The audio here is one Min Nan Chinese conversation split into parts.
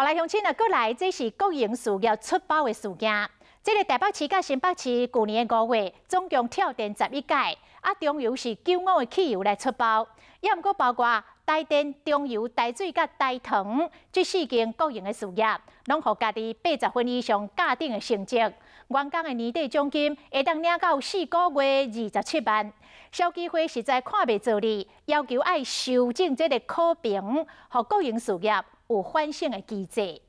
好來，鄉親啊，閣來，這是國營事業出包的事件。這个台北市佮新北市舊年的5月，總共跳電11擺，啊，中油是95的汽油來出包，也毋過包括台電、中油、台水佮台糖這四間國營的事業，攏予家己80分以上甲等的成績，員工的年底獎金會當領到4個月27萬。消基會實在看袂做哩，要求愛修正這个考評，予國營事業有反省的機制。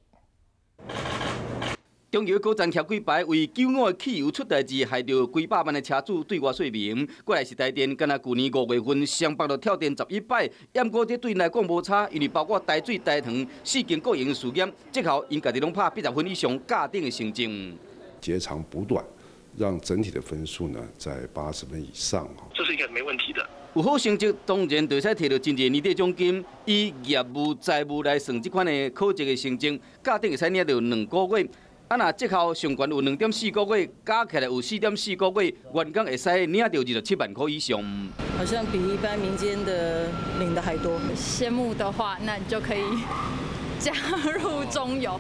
中油高層徛幾排，為95的汽油出代誌，害著幾百萬的車主對外說明。過來是台電，敢若舊年5月份雙北就跳電11擺，毋過這對𪜶來講無差，因為包括台水、台糖四間國營事業，績效𪜶家己攏拍80分以上甲等的成績。截長補短，讓整體的分數呢在80分以上。這是應該沒問題的。有好成績，當然就會使提著真濟年底獎金。以業務、財務來算，這款的考績的成績，甲等會使領著2個月。啊，若績效上懸有2.4個月，加起來有4.4個月，員工會使領著27萬塊以上。好像比一般民間的領的還多。羨慕的話，那你就可以加入中油。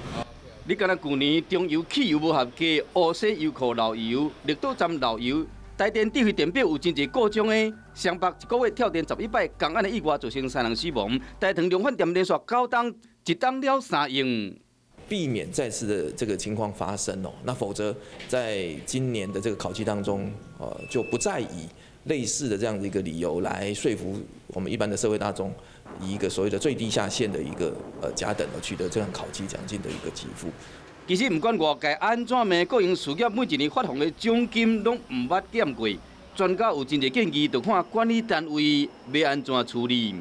你敢若舊年中油汽油無合格，烏溪油庫漏油，綠島站漏油，台電智慧電表有真濟故障的，雙北一個月跳電11擺，仝款的意外造成三人死亡。台糖量販店連續9冬一冬了三用。避免再次的這個情況發生哦，那否則在今年的這個考績當中，就不再以類似的這樣的一個理由來說服我們一般的社會大眾，以一個所謂的最低下限的一個甲等取得這樣考績獎金的一個給付。其實毋管外界按怎罵，國營事業每一年發放的獎金攏毋捌減過。專家有真濟建議，就看管理單位欲按怎處理。